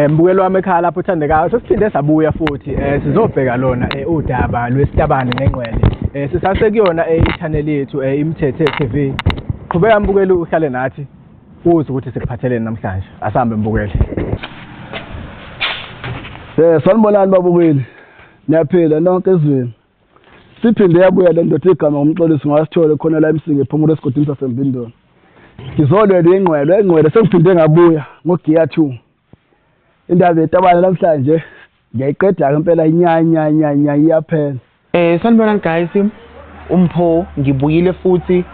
Mbukeli wami ekhaya lapho othandekayo, sesiphinde sabuya futhi sizobheka lona udaba lwesitabane nengqwele. Sisasekuyona i-channel yethu iMthethe TV. Qhubeka mbukeli uhlale nathi uzwe ukuthi sikuphatheleni namhlanje. Asambe mbukeli. Sanibonani babukeli. Niyaphila nonke ezweni. Siphinde yabuya le ndoda igama ngumxolisi ngowasithole khona la eMsinga ephumula esigodini saseMbindoni. Ngizolwela ingqwele, ingqwele sengiphinde ngabuya ngogiya 2. Indaba yetabane namhlanje ngiyayiqeda-ke impela nya nya nya nya iyaphela. Sanibonani guys, uMpho ngibuyile futhi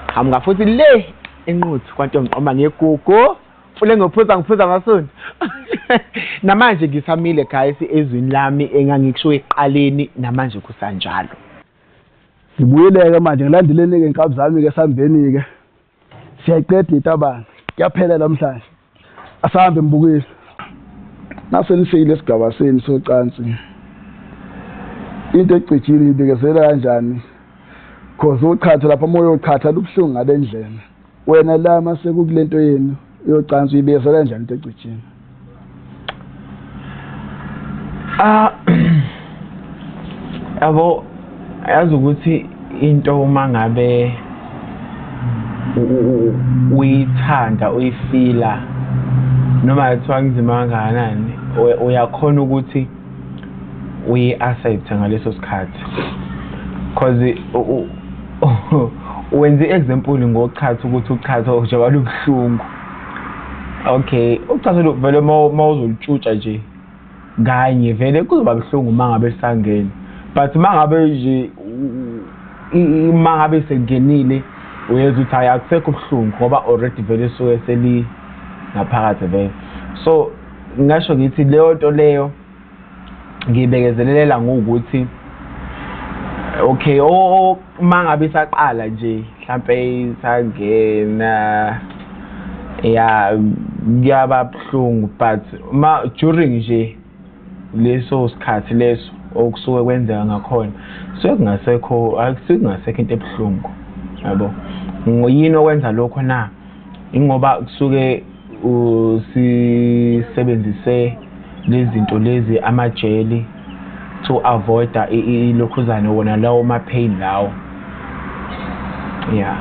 qhamuka futhi le eNquthu kwaNtomqoma ngegugu. Mfule ngophuza ngiphuza amasondo. Namanje ngisamile guys ezwini lami engangikusho ekuqaleni namanje kusanjalo. Ngibuyile-ke manje ngilandeleni-ke inkabi zami-ke sihambeni-ke. Siyayiqeda itabane. Kuyaphela namhlanje. Asahambe mbukeli. Nase nifikile esigaba senu socansi. Into ecijile ibikezela kanjani? Cause uchatha lapha uma uyochatha lubuhlungu ngale ndlela. Wena la mase kukulento yenu yocansi uyibikezela kanjani into ecijile? Ah yabo yazi ukuthi into uma ngabe uyithanda uyifila noma kuthiwa kunzima kangakanani uyakhona ukuthi uyi-accept ngaleso sikhathi cause wenza i-example ngochatha ukuthi uchatha njengoba lubuhlungu. Okay, uchatha vele uma uzolutshutsha nje kanye vele kuzoba buhlungu uma ngabe lisangena but uma ngabe nje uma ngabe sekungenile uyezwa ukuthi hhayi akusekho ubuhlungu ngoba already vele suke seli ngaphakathi vele. So ngingasho ngithi leyo nto leyo ngiyibekezelelela ngokuthi okay uma ngabe isaqala nje mhlampe isangena ya kuyaba buhlungu but uma during nje leso sikhathi leso okusuke kwenzeka ngakhona suke kungasekho akusuke kungasekho into ebuhlungu yabo. Yini okwenza lokho na? Ingoba kusuke usisebenzise lezi zinto lezi amajeli to avoid ilokhuzane wona lawo ma-pain lawo. Yeah.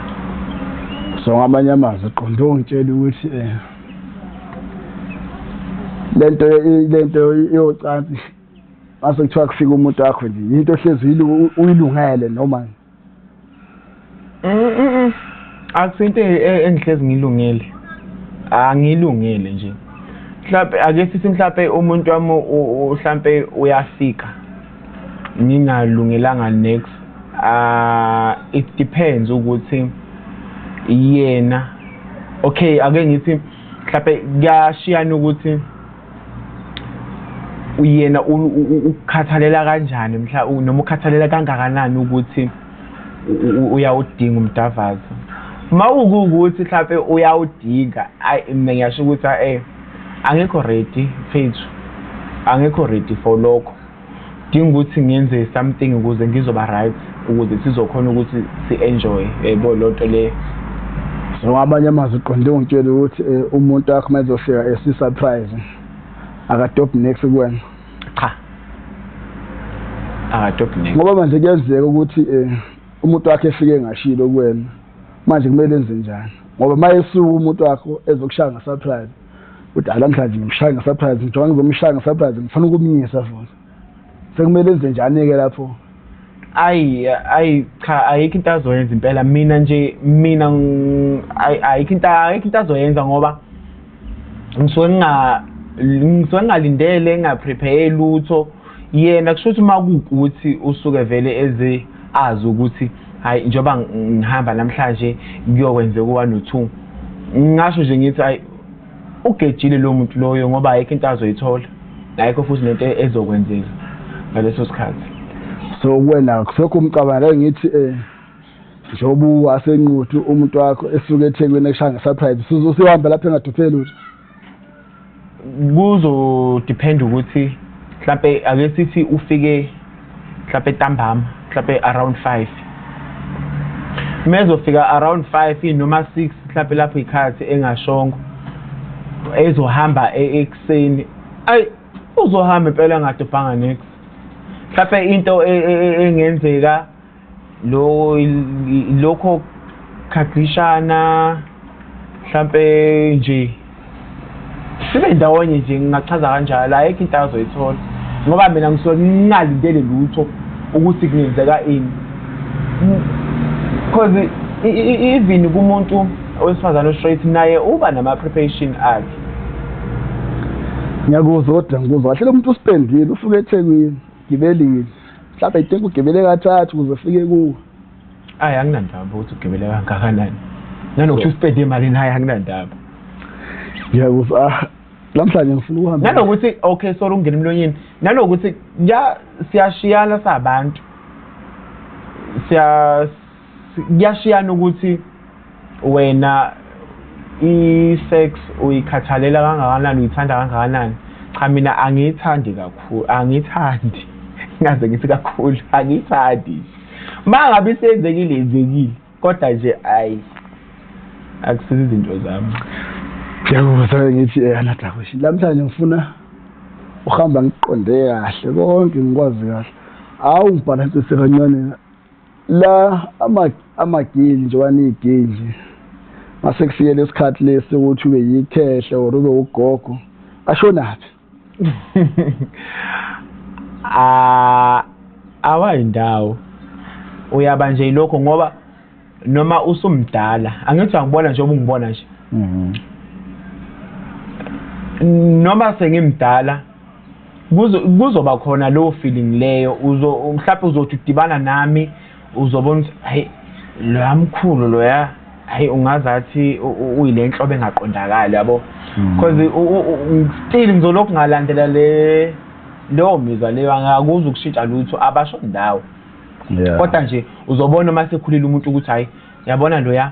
So ngamanye amazwi qonde ungitshela ukuthi lento yocansi mase kuthiwa kufika umuntu wakho nje into ohlezi uyilungele noma Akusinto engihlezi ngilungele, angilungele nje. Mhlampe ake sithi mhlampe umuntu wami mhlampe uyafika ngingalungelanga next. It depends ukuthi yena okay ake ngithi mhlampe kuyashiyana ukuthi yena ukukhathalela kanjani mhla noma ukhathalela kangakanani ukuthi uyawudinga umdavazo. Uma kuwukuthi mhlampe uyawudinga, ayi mina ngiyasho ukuthi angikho ready mfethu, angikho ready for lokho. Dinga ukuthi ngenze something ukuze ngizoba right, ukuze sizokhona ukuthi si-enjoy, yayibona leyo nto leyo. So ngamanye amazwi uqonde ungitshela ukuthi umuntu wakho uma ezofika esi-surprise akadobhi next kuwena? Cha, akadobhi next. Ngoba manje kuyenzeka ukuthi umuntu wakhe efike engashilo kuwena, manje kumele enze njani? Ngoba uma esuka umuntu wakho ezokushaya nge-surprise, uthi hayi namhlanje ngimshaya nge-surprise, njengoba ngizomshaya nge-surprise ngifuna ukumnyisa futhi. Sekumele enze njani-ke lapho? Ayi ayi cha, ayikho into azoyenza impela. Mina nje mina ayikho into, ayikho into azoyenza ngoba ngisuke ngingalindele, nginga-prepare lutho. Yena kusho ukuthi uma kuwukuthi usuke vele eze azi ukuthi hhayi njengoba ngihamba namhlanje kuyokwenzeka u-one no-two, ngingasho nje ngithi hhayi ugejile lowo muntu loyo ngoba ayikho into azoyithola, ayikho futhi nento ezokwenzeka ngaleso sikhathi. So kuwena akusekho umcabango ngithi njengoba waseNquthu umuntu wakho esuke eThekwini ekushaya nge-surprise, usuhamba lapho engadopheli lutho? Kuzo-depend ukuthi mhlampe ake sithi ufike mhlampe ntambama, mhlampe around 5. Uma ezofika around 5 noma 6 mhlampe lapho ikhathi engashongo, ezohamba ekuseni. Ayi uzohamba impela engadobhanga nex. Mhlawumbe into engenzeka lo lokho khaklishana mhlampe nje sibe ndawonye nje ngingachaza kanjalo ayikho into azoyithola ngoba mina ngisuke ngingalindele lutho ukuthi kungenzeka ini because even kumuntu owesifazane o-straight naye uba nama-preparation akhe. Ngiyakuzwa kodwa ngikuzwa kahle lo muntu uspendile usuke eThekwini gibelile mhlawumbe I think ugibele kathathu ukuze ufike kuwe. Ayi anginandaba ukuthi ugibele kangakanani nanokuthi uspende imali naye anginandaba. Ngiyakuzwa ah, namhlanje ngifuna ukuhamba nanokuthi okay sorry ukungena emlonyeni nanokuthi siyashiyana sabantu kuyashiyana ukuthi wena i-sex uyikhathalela kangakanani uyithanda kangakanani. Cha mina angiyithandi kakhulu, angiyithandi ngaze ngithi kakhulu angiyithandi. Uma ngabe isenzekile yenzekile kodwa nje ayi akusizi izinto zami. Ngiyakuzwa ngithi another question. Namhlanje ngifuna uhamba ngiqonde kahle konke ngikwazi kahle. Awu ngibhalansise kancane la amageli njengoba niyigeli mase kufike lesikhathi lesi ukuthi ube yikhehle or ube ugogo ashonaphi? Ah awayindawo uyaba nje lokho ngoba noma usumdala angithi angibona nje ubungibona nje noma sengimdala kuzoba khona leyo feeling leyo uzo mhlawumbe uzothi udibana nami uzobona ukuthi hayi loya mkhulu loya hayi ungazathi uyile nhlobo engaqondakali yabo because still ngizolokhu ngalandela le leyo mizwa leyo angikuzi ukushintsha lutho abasho ndawo kodwa nje uzobona uma sekhulile umuntu ukuthi hayi yabona loya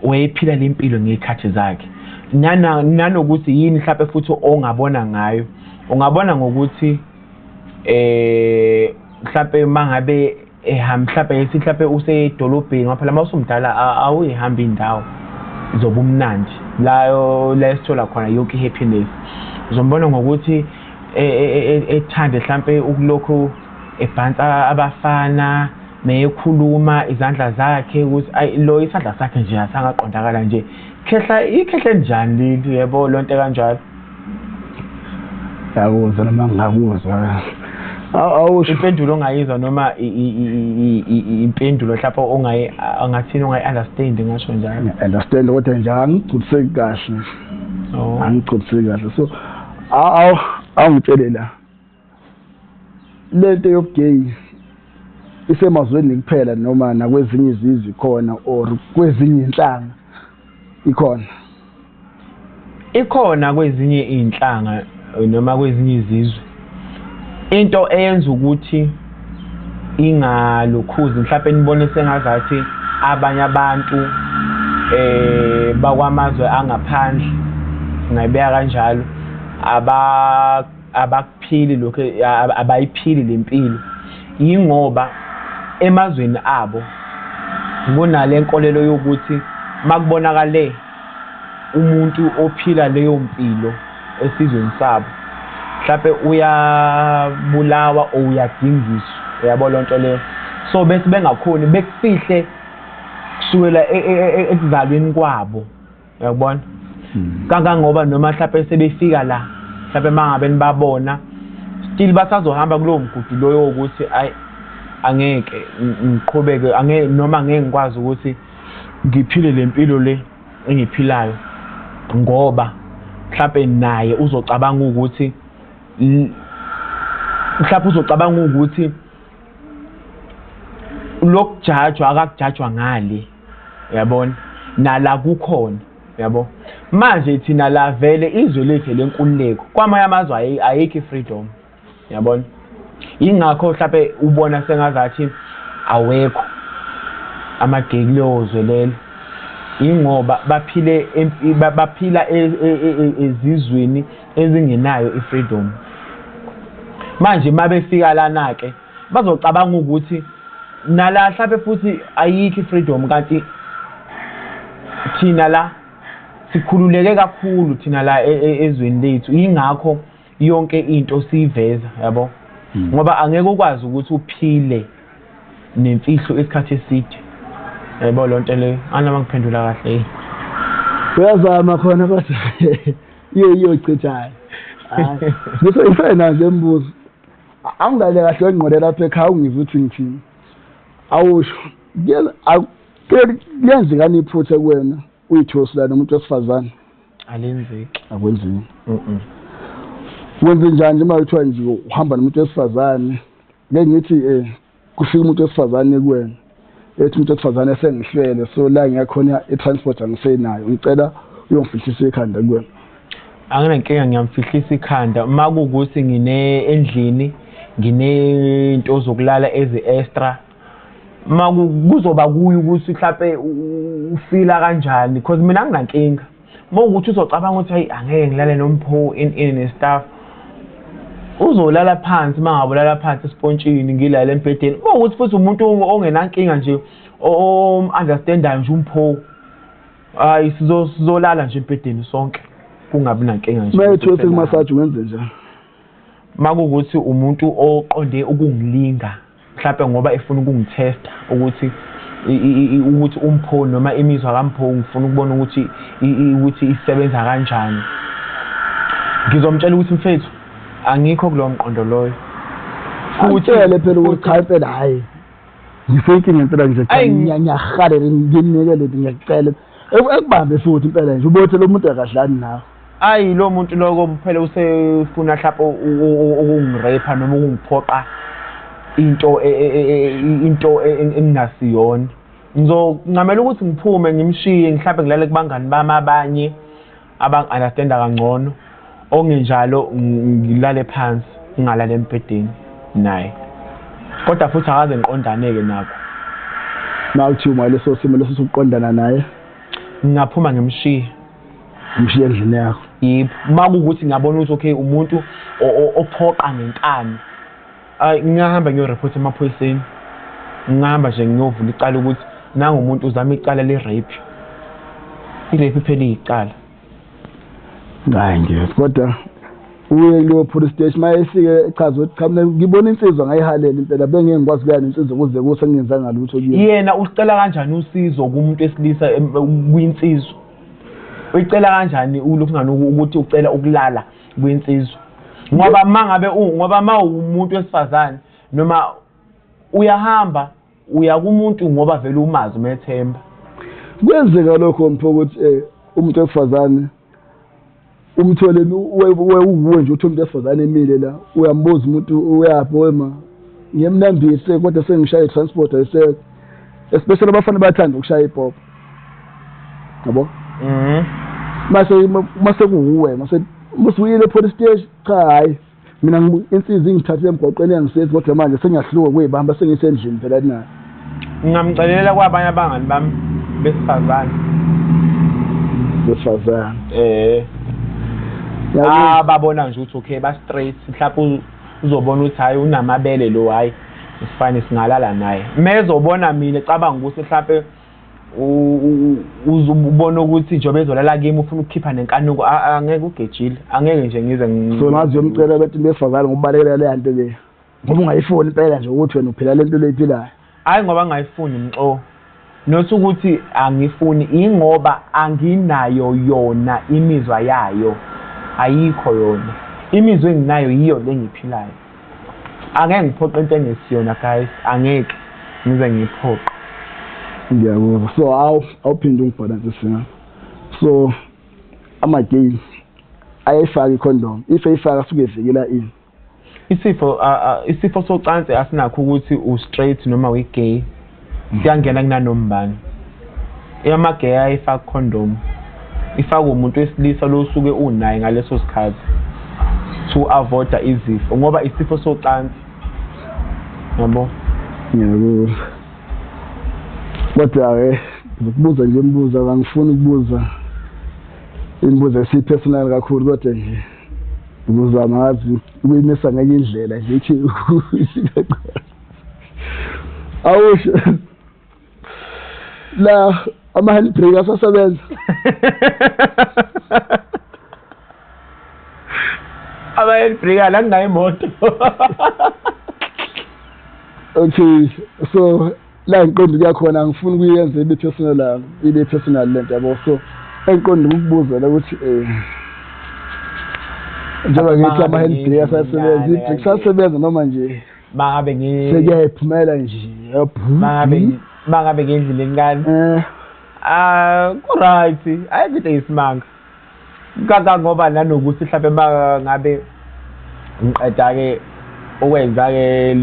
wayephila le mpilo ngey'khathi zakhe nanokuthi yini mhlawumbe futhi ongabona ngayo ungabona ngokuthi mhlawumbe mangabe ehamba mhlawumbe yethi mhlawumbe usedolobheni ngoba phela uma usumdala awuyihambi indawo zobumnandi la la esithola khona yonke i-happiness uzombona ngokuthi ethande mhlawumbe ukulokhu ebhansa abafana meyekhuluma izandla zakhe ukuthi ayi lo isandla sakhe nje asangaqondakala nje khehla ikhehla enjani leli yebo lonto kanjalo. Ngiyakuzwa noma ngingakuzwa. Awusho impendulo ongayizwa noma impendulo mhlawumbe ongayi angathini ongayi-understand ngasho njalo. Understand kodwa nje angigculiseki kahle. Angigculiseki kahle. So awu awungitshele la. Lento yobugay isemazweni kuphela noma nakwezinye izizwe ikhona or kwezinye inhlanga ikhona? Ikhona kwezinye iy'nhlanga noma kwezinye izizwe. Into eyenza ukuthi ingalukhuzi mhlawumbe nibone sengazathi abanye abantu bakwamazwe angaphandle singayibeka kanjalo abakuphili lokho abayiphili lempilo yingoba emazweni abo kunale nkolelo yokuthi makubonakale umuntu ophila leyo mpilo esizweni sabo mhlawumbe uyabulawa or uyadingiswa uyabo lonto leyo so bese bengakhoni bekufihle kusukela ekuzalweni kwabo uyakubona kangangoba noma mhlawumbe sebefika la mhlawumbe mangabe nibabona still basazohamba kulowo mgudu loyo wokuthi ayi angeke ngiqhubeke angeke noma ngeke ngikwazi ukuthi ngiphile le mpilo le engiphilayo ngoba mhlawumbe naye uzocabanga ukuthi mhlawumbe uzocabanga ukuthi lokujajwa akakujajwa ngale uyabona nala kukhona uyabo manje thina la vele izwe lethu lenkululeko kwamanye amazwe ayikho i-freedom uyabona yingakho mhlawumbe ubona sengazathi awekho amagay kuleyo zwe lelo ingoba baphile baphila ezizweni ezingenayo i-freedom manje mabefika lana ke bazocabanga ukuthi nala mhlawumbe futhi ayikho i-freedom kanti thina la sikhululeke kakhulu thina la ezweni lethu yingakho yonke into siyiveza yabo. Ngoba angeke ukwazi ukuthi uphile nemfihlo isikhathi eside. Yabo loo nto leyo. Anoma ngiphendula kahle yini? Uyazama khona kodwa iye iyochithana. Hayi. Ngisho ifena nje imibuzo. Angilale kahle wengqondo lapha ekhaya ungizwe ukuthi ngithini. Awusho. Kuyenzekani iphutha kuwena uyithosi la nomuntu wesifazane? Alenzeki. Akwenzeki. Wenze njani uma kuthiwa nje uhamba nomuntu wesifazane? Ngeke ngithi kufika umuntu wesifazane kuwena. Ethi umuntu wesifazane sengihlwele so la ngiyakhona i-transport angisenayo ngicela uyongifihlisa ikhanda kuwena. Anginankinga ngiyamfihlisa ikhanda uma kuwukuthi ngine endlini nginento zokulala ezi-extra uma kuzoba kuye ukuthi mhlampe ufila kanjani because mina anginankinga. Uma kuwukuthi uzocabanga ukuthi hayi angeke ngilale noMpho in in ne-staff uzolala phansi uma ngabe ulala phansi esipontshini ngilale embhedeni. Uma kuwukuthi futhi umuntu ongenankinga nje o-understand-ayo nje uMpho hayi sizolala nje embhedeni sonke kungabi nankinga nje. Uma ethiwe sekumasaji wenze njani? Uma kuwukuthi umuntu oqonde ukungilinga mhlampe ngoba efuna ukungithesta ukuthi ukuthi uMpho noma imizwa kaMpho ngifuna ukubona ukuthi ukuthi isebenza kanjani. Ngizomtshela ukuthi mfethu angikho kulowo mqondo loyo. Futhi phela ukuthi cha impela hhayi ngisenkinga impela nje cha ngiyahalela nginikele ngiyacela ekubambe futhi impela nje ubothe lo muntu akadlali nawe. Ayi lo muntu loko phela usefuna mhlawumbe ukungirepha noma ukungiphoqa into into engingasiyona. Ngizoncamela ukuthi ngiphume ngimshiye mhlawumbe ngilale kubangani bami abanye abangi-understand-a kangcono. Okungenjalo ngilale phansi ngingalali embhedeni naye. Kodwa futhi akaze ngiqondane-ke nakho. Mawuthi uma leso simo leso sokuqondana naye? Ngingaphuma ngimshiye. Umshiye endlini yakho? Yebo. Uma kuwukuthi ngiyabona ukuthi okay umuntu ophoqa ngenkani. Ayi ngingahamba ngiyoreport emaphoyiseni. Ngingahamba nje ngiyovula icala ukuthi nangu umuntu uzama icala le-rape. I-rape phela iyicala. Hayi nje kodwa uye kuleyo police station uma efike echaza ukuthi cha mina ngibona insizwa ngayihalela impela bengeke ngikwazi ukuya nensizwa kuze kuse ngingenzanga lutho kuyona. Yena ucela kanjani usizo kumuntu wesilisa kwinsizwa? Uyicela kanjani ulokhu ukuthi ucela ukulala kwinsizwa? Ngoba mangabe ngoba mawumuntu wesifazane noma uyahamba uya kumuntu ngoba vele umazi umethemba. Kwenzeka lokho Mpho ukuthi umuntu wesifazane umthole uwuwe nje uthi umuntu wesifazane emile la uyambuza umuntu uyaphi wema ngiyemnambise kodwa sengishaya i-transport ayisekho. Especially abafana bayathanda ukushaya ibhobo. Yabo? Mase kuwuwe mase usuyile police station cha hayi mina insizwa ingithathile emgwaqweni yangisethi kodwa manje sengiyahluka kuyibamba sengisendlini phela nayo. Ngingamcelela kwabanye abangani bami besifazane. Besifazane. Babona nje ukuthi okay ba straight mhlawumbe uzobona ukuthi hayi unamabele lo hayi isifane singalala naye. Mezobona mina ecabanga ukuthi mhlawumbe uzubona ukuthi njengoba ezolala kimi ufuna ukukhipha nenkanuko angeke ugejile angeke nje ngize So ngazi uyomcela abantu besifazane ngokubalekela le nto le. Ngoba ungayifuni impela nje ukuthi wena uphila le mpilo oyiphilayo. Hayi ngoba ngayifuni mxo. Not ukuthi angifuni ingoba anginayo yona imizwa yayo. Ayikho yona. Imizwa enginayo yiyo le engiphilayo. Angeke ngiphoqe into engesiyona guys, angeke ngize ngiphoqe. Ngiyabonga. So awuphinde ungibhalansise ngapha. So ama-gay ayayifaka i-condom. If eyifaka suke evikela ini? Isifo isifo socansi asinakho ukuthi u-straight noma uyi-gay. Siyangena kunanombani. Ama-gay ayifaka condom. Ifaka umuntu wesilisa lo osuke unaye ngaleso sikhathi to avoid izifo ngoba isifo socansi. Yabo? Ngiyakuzwa. Kodwa-ke ngikubuza nje imibuzo angifuni ukubuza imibuzo esiyi-personal kakhulu kodwa nje ngizama ngazi ukuyimisa ngenye indlela nje ithi awusho la ama-handbrake asasebenza. Ama-handbrake ala nginayo imoto. Okay, so la ngiqonda ukuya khona angifuni ukuyenza ibe personal, ibe personal lento yabo. So engiqonda ukukubuza la ukuthi njengoba ngithi ama-handbrake asasebenza, i-brake sasebenza noma nje Mangabe ngi sekuyayiphumela nje. Mangabe ngendlela encane. Ah, ku-right, ayikho into eyisimanga. Kangangoba nanokuthi mhlampe mangabe ngiqeda-ke ukwenza-ke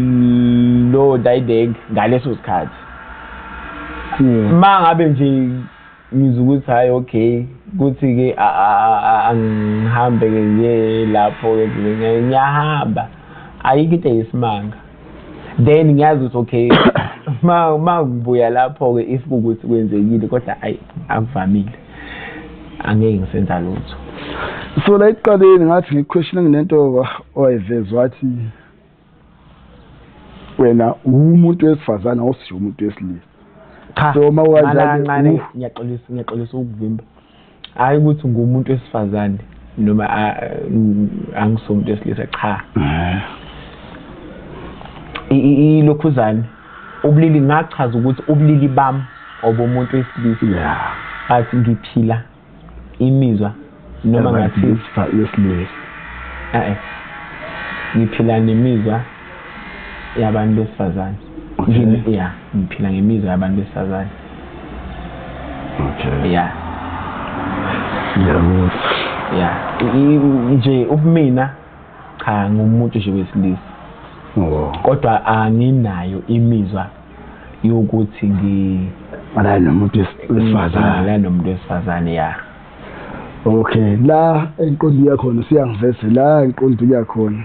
lowo ndayideng ngaleso sikhathi. Mangabe nje ngizwa ukuthi hhayi okay, kuthi-ke angihambe-ke ngiye lapho-ke ngiyahamba. Ayikho into eyisimanga. Then ngiyazi ukuthi okay, ma ngibuya lapho-ke if kuwukuthi kwenzekile kodwa ayi akuvamile. Angeke ngisenza lutho. So la ekuqaleni ngathi ngiquestiona nginento owayiveza wathi wena umuntu wesifazane awusiyo umuntu wesilisa. Cha. So uma Mala kanjalo kancane ngiyaxolisa, ngiyaxolisa ukuvimba. Hayi ukuthi ngumuntu wesifazane noma angisumuntu wesilisa, cha. Ilokhuzane ubulili ngachaza ukuthi ubulili bami obomuntu wesilisa. But ngiphila imizwa noma ngathi wesilisa. Ngiphila nemizwa yabantu besifazane. Yeah, ngiphila ngemizwa yabantu besifazane. Okay. Yeah. Ngiyakuzwa. Yeah. Nje ubumina cha ngumuntu nje wesilisa. Oh. Kodwa anginayo imizwa yokuthi Ngilale nomuntu wesifazane. Ngilale nomuntu wesifazane, ya. Okay, la engiqonda ukuya khona siyangiveze la engiqonda ukuya khona.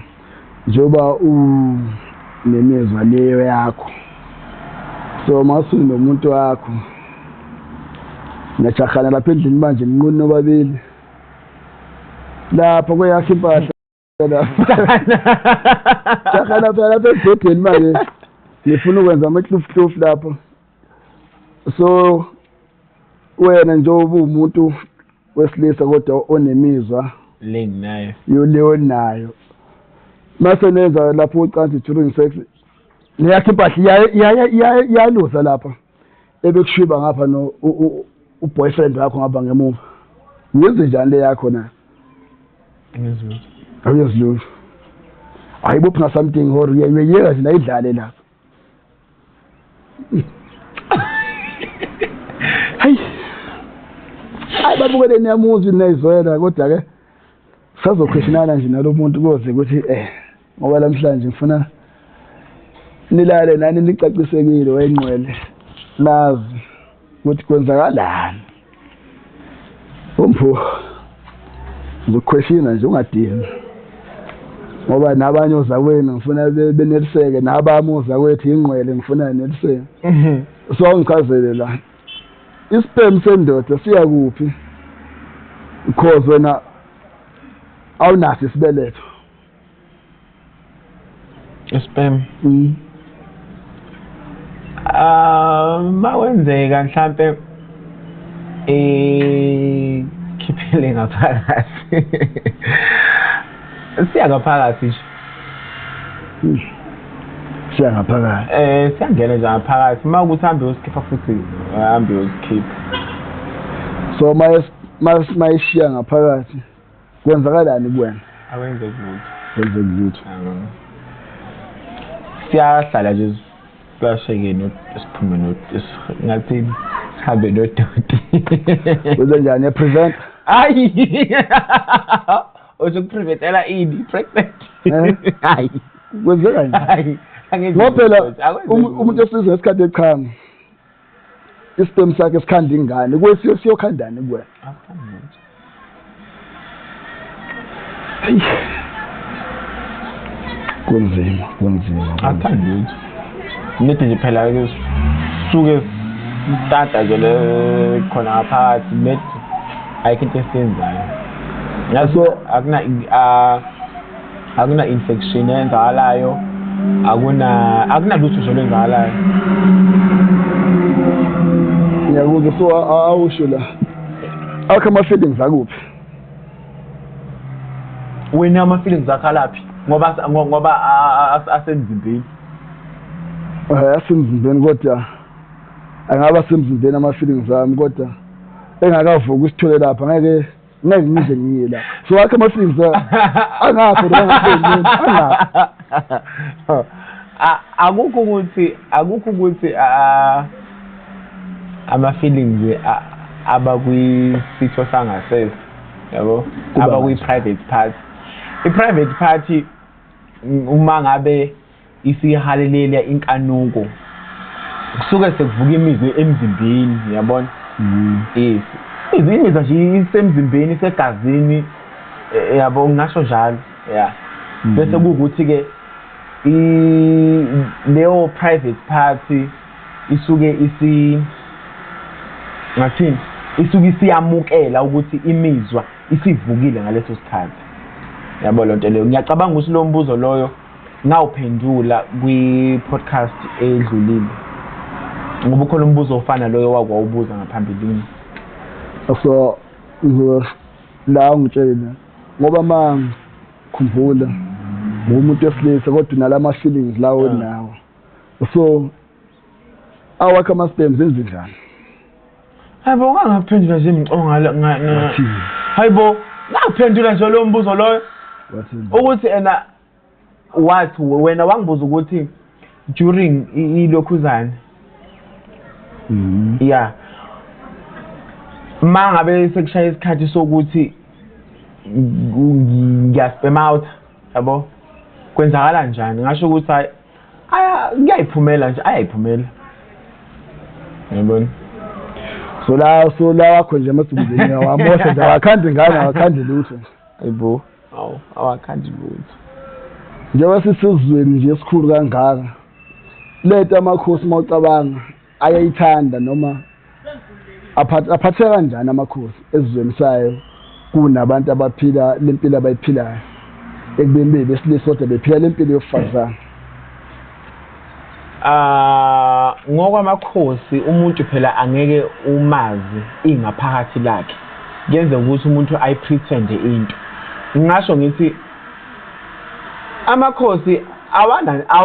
Njengoba unemizwa leyo yakho. So mase unomuntu wakho niyajahana lapha endlini manje ninqunu nobabili. Lapha kweyakho impahla lapha. Jahana phela lapha ebhedeni manje. Ngifuna ukwenza amaklufuklufu lapho. So wena njengoba uwumuntu wesilisa kodwa onemizwa le nginayo leyo nayo, mase nenza lapho ucansi during sex neyakho impahla iyaluza lapha ebekushiba ngapha no u-boyfriend wakho ngapha ngemuva. Yenze njani le yakho na? Angizwi. Awuyenzi lutho. Ayibophi na something or uyayeka nje nayidlale lapha. Hayi. Hayi babukele niyamuzwa niyayizwela kodwa ke sazokhweshinana nje nalomuntu koze ukuthi ngoba namhlanje ngifuna nilale nani nicacisekile wengqwele lazi ukuthi kwenzakalani. Umpho ngizokhweshina nje ungadini ngoba nabanye ozakwenu ngifuna beneliseke nabami ozakwethu ingqwele ngifuna neliseke. So ngichazele la isperm sendoda siya kuphi because wena awunaso isibeletho. Isperm makwenzeka mhlambe khiphele ngaphakathi. Siya ngaphakathi nje. Siya ngaphakathi. Siyangena nje ngaphakathi. Uma ukuthi hambe uyosikhipha futhi hambe uyosikhipha. So mayishiya ngaphakathi kwenzakalani kuwena? Akwenzeki lutho. Kwenzeki lutho. Siyahlala nje sibasheke no siphume no ngathi sihambe nodoti. Wenze njani? Prevent? Hayi. Uzokupreventela ini? Pregnant. Hayi. Kwenzeka nje. Hayi. Ngoba phela umuntu wesilisa ngesikhathi echama isperm sakhe sikhanda ingane, kwesiyo siyokhandani kuwena? Hayi. Kunzima, kunzima. Akuthandi lutho. Ngithi nje phela ke suke sitata nje le khona ngaphakathi net ayikho into esiyenzayo. Yazi akuna infection eyenzakalayo, akuna lutho nje olwenzakalayo. Ngiyakuzwa. So awusho la akho ama feelings akuphi? Wena ama-feelings akho alaphi? Ngoba ngoba asemzimbeni. Asemzimbeni kodwa angaba semzimbeni ama-feelings ami kodwa engakavuki usithole lapha ngeke ngeke ngize ngiye la. So wakhe ama-feelings angaphi angaphi. Akukho ukuthi ama-feelings aba kwisitho sangasese, yabo, aba kwi-private part. I-private party uma ngabe isihalelela inkanuko kusuke sekuvuka imizwa emzimbeni, yabona? Yes, imizwa nje isemzimbeni, isegazini, yabo, ngingasho njalo, ya. Bese kuwukuthi-ke leyo private party isuke isi ngathini, isuke isiyamukela ukuthi imizwa isivukile ngaleso sikhathi, yabo loo nto leyo. Ngiyacabanga ukuthi lo mbuzo loyo ngawuphendula kwi-podcast edlulile ngoba ukhona umbuzo ofana loyo wakwawubuza ngaphambilini. So la ngitshele ngoba ma khumbula umuntu wesilisa kodwa unalama feelings lawo nawo, so awakho ama-sperms enze njani? Hayibo, ngangaphendula nje mconga. Hayibo, ngaphendula nje lo mbuzo loyo ukuthi ena wathi wena wangibuza ukuthi during ilokhuzane, yeah, ma ngabe sekushaya isikhathi sokuthi ngiya-sperm out, yabo, kwenzakala njani? Ngasho ukuthi hayi, aya kuyayiphumela nje, ayayiphumela, yabona. So la wakho nje amasibuzeni awamosha nje, awakhandi ngane, awakhandi lutho. Hayibo, awu, awakhandi lutho. Njengoba sisezweni nje esikhulu kangaka, lento amakhosi mawucabanga ayayithanda noma aphatheka kanjani amakhosi esizweni sayo kunabantu abaphila lempilo abayiphilayo ekubeni bebesilisa kodwa bephila lempilo yobufazane? Ah, ngokwamakhosi umuntu phela angeke umazi ingaphakathi lakhe. Kuyenzeka ukuthi umuntu ayi-pretend into. Ngingasho ngithi amakhosi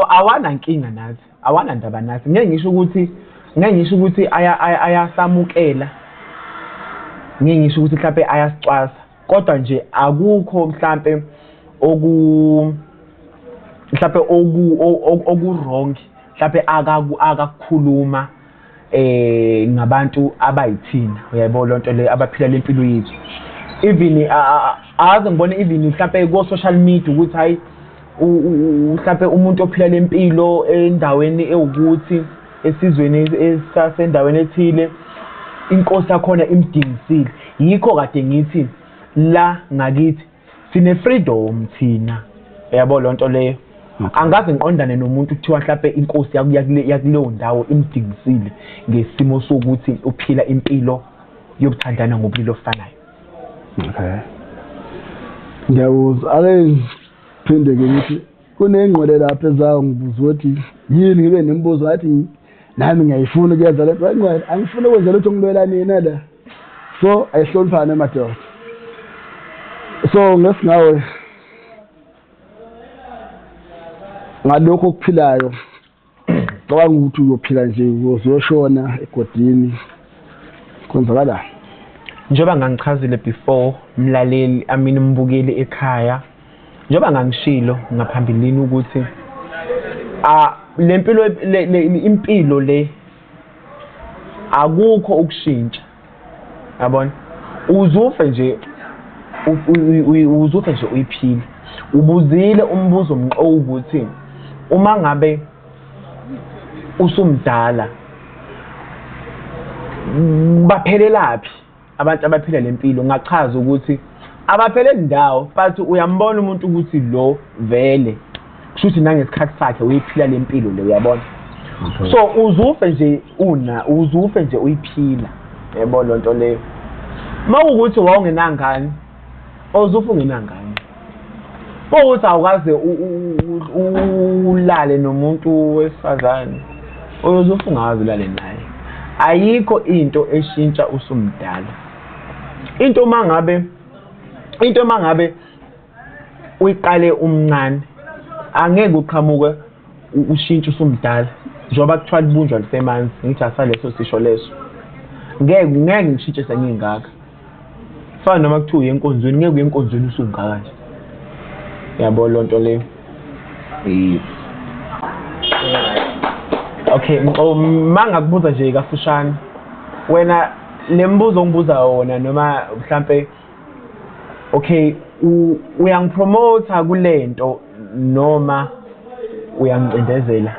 awanankinga nathi, awanandaba nathi. Ngeke ngisho ukuthi ayasamukela, ngeke ngisho ukuthi mhlampe ayasicwasa, kodwa nje akukho mhlampe oku mhlampe oku wrong mhlampe akakukhuluma ngabantu abayithina, uyayibona lonto le, abaphila lempilo yethu. Even aze ngibone even mhlampe ko social media ukuthi hayi, mhlampe umuntu ophila lempilo endaweni ewukuthi esizweni esasendaweni ethile, inkosi yakhona imdingisile. Yikho kade ngithi la ngakithi sine freedom thina, uyabo lonto leyo. Angaze ngiqondane nomuntu kuthiwa mhlampe inkosi yakuleyo ndawo imdingisile ngesimo sokuthi uphila impilo yokuthandana ngobulili obufanayo. Okay, ngiyakuzwa. Ake ngiphinde ke ngithi kunengqwele lapha ezayo, ngibuza ukuthi yini, ngibe nemibuzo, ngathi nami ngiyayifuna ukuyenza lento. Ngqwele, angifuni ukwenza lutho, ngilwela nina la. So ayihloniphane madoda. So ngesingawe ngalokho okuphilayo, cabanga ukuthi uyophila nje uyoshona egodini, kwenzakalani? Njengoba ngangichazile before, mlaleli, I mean mbukeli ekhaya, njengoba ngangishilo ngaphambilini ukuthi a lempilo impilo le akukho ukushintsha, yabona, uzufe nje uzufe nje uyiphile. Ubuzile umbuzo mqo ukuthi uma ngabe usumdala baphelelaphi abantu abaphila lempilo. Ngachaza ukuthi abapheleli ndawo, but uyambona umuntu ukuthi lo vele kusho ukuthi nangesikhathi sakhe uyiphila lempilo le, uyabona. So uzufe nje una uzufe nje uyiphila, yebo, lonto leyo. Mawukuthi wawungenangane, ozufe ungenangane. Ukuthi awukaze ulale nomuntu wesifazane, uyozufe ungaze ulale naye. Ayikho into eshintsha usumdala. Into mangabe Uyiqale umncane, angeke uqhamuke ushintshe usumdala, njengoba kuthiwa libunjwa lisemanzi, ngithi asaleso sisho leso. Ngeke ngeke ngishintshe sengingaka. Fana noma kuthiwa uye enkonzweni, ngeke uye enkonzweni usungaka nje. Yabo loo nto leyo. Yes. Okay, uma ngakubuza nje kafushane, wena le mbuzo ongibuza wona noma mhlampe okay uyangipromotha kule nto noma uyangicindezela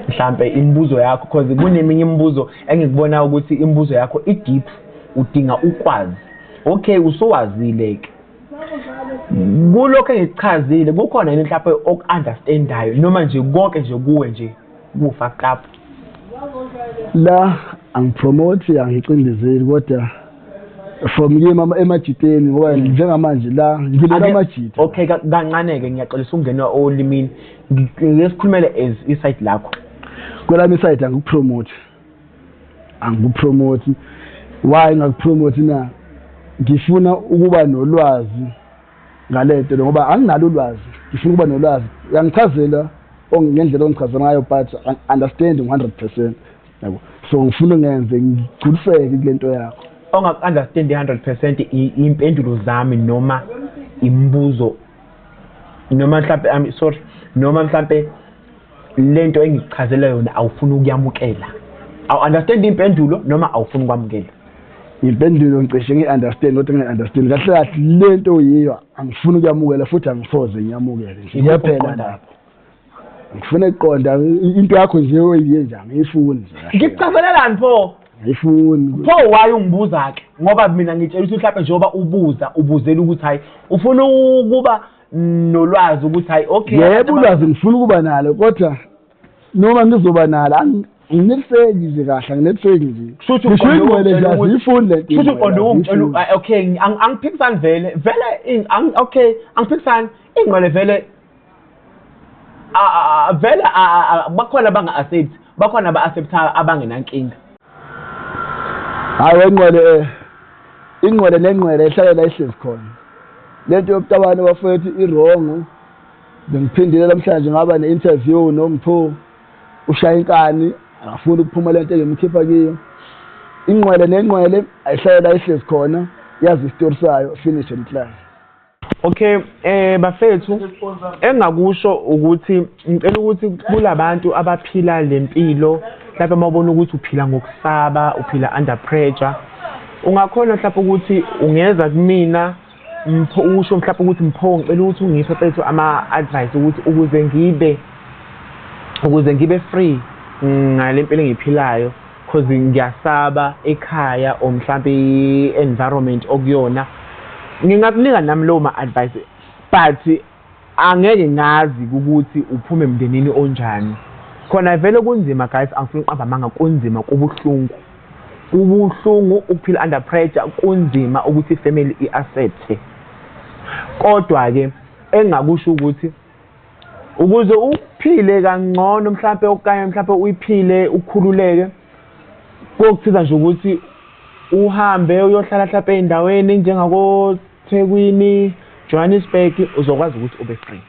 mhlampe imibuzo yakho, cause kuneminye imibuzo engikubona ukuthi imibuzo yakho i-deep, udinga ukwazi. Okay, usuwazile-ke kulokho engikuchazile, kukhona yini mhlampe oku-understandayo noma nje konke nje kuwe nje kufa up? La angipromote, angicindezeli, kodwa from kimi emajiteni, ngoba njengamanje la ngilela amajita. Okay, kancane-ke ngiyaxolisa ukungena olimini, ngike sikhulumele as i-side lakho. Kwelami i-side angikupromote, angikupromote. Why ngakupromote na? Ngifuna ukuba nolwazi ngalento lo, ngoba anginalo ulwazi, ngifuna ukuba nolwazi. Uyangichazela ngendlela ongichazela ngayo, but understand 100%, yabo. So ngifuna ngenze ngigculiseke kule nto yakho. Ongaku-understand i-100% iy'mpendulo zami noma imibuzo noma mhlampe, I'm sorry, noma mhlampe lento engikuchazela yona awufuni ukuyamukela, awu-understand iy'mpendulo noma awufuni ukwamukela? Impendulo ngicishe ngi-understand, kodwa ngi-understand kahle kahle le nto yiyo angifuni ukuyamukela, futhi angisoze ngiyamukele nje. Ikuphi Iyaphela okuqondayo? lapho. Ngifuna ukuqonda into yakho nje oyiye nje, angiyifuni nje kahle. Ngikuchazelelani pho? Angiyifuni. Pho why ungibuza-ke? Ngoba mina ngitshela ukuthi mhlawumbe njengoba ubuza ubuzela ukuthi hhayi ufuna ukuba nolwazi ukuthi hhayi okay. Yebo, ulwazi ngifuna ukuba nalo, kodwa noma ngizoba nalo angineliseki nje kahle, angineliseki nje. Kusho ukuthi Ngisho uqonde ingcwele nje ukungitshela ukuthi- aziyifuni le nto. Kusho ukuthi uqonde ingcwele, ukungitshela aziyifuni. Okay, angiphikisani vele vele okay, angiphikisani ingcwele vele, vele bakhona abanga-accept, bakhona aba-acceptayo abangenankinga. Hayi wengcwele, ingcwele nengcwele ihlale la ihlezi khona. Lento yobutabane bafowethu i-wrong. Bengiphindile namhlanje ngaba ne-interview noMpho, ushaya inkani, akafuni ukuphuma lento engimkhipha kiyo. Ingcwele nengcwele ayihlale la ihlezi khona, yazi isitori sayo, finish and clear. Okay, bafethu, engakusho ukuthi ngicela ukuthi kulabantu abaphila lempilo, mhlawumbe uma ubona ukuthi uphila ngokusaba, uphila under pressure, ungakhona mhlawumbe ukuthi ungeza kumina Mpho, usho mhlawumbe ukuthi Mpho ngicela ukuthi ungiphe mfethu ama-advice ukuthi ukuze ngibe free ngale mpilo engiyiphilayo, cause ngiyasaba ekhaya or mhlawumbe i-environment okuyona. Ngingakunika nami lowo ma-advice, but angeke ngazi ukuthi uphume emndenini onjani. Khona vele kunzima guys, angifuni ukuqamba amanga, kunzima, kubuhlungu, kubuhlungu ukuphila under pressure, kunzima ukuthi ifamily i-accept. Kodwa-ke engingakusho ukuthi ukuze uphile kangcono mhlampe, okanye mhlampe uyiphile ukhululeke, kokusiza nje ukuthi uhambe uyohlala mhlampe ey'ndaweni njengako-Thekwini, Johannesburg, uzokwazi ukuthi ube free.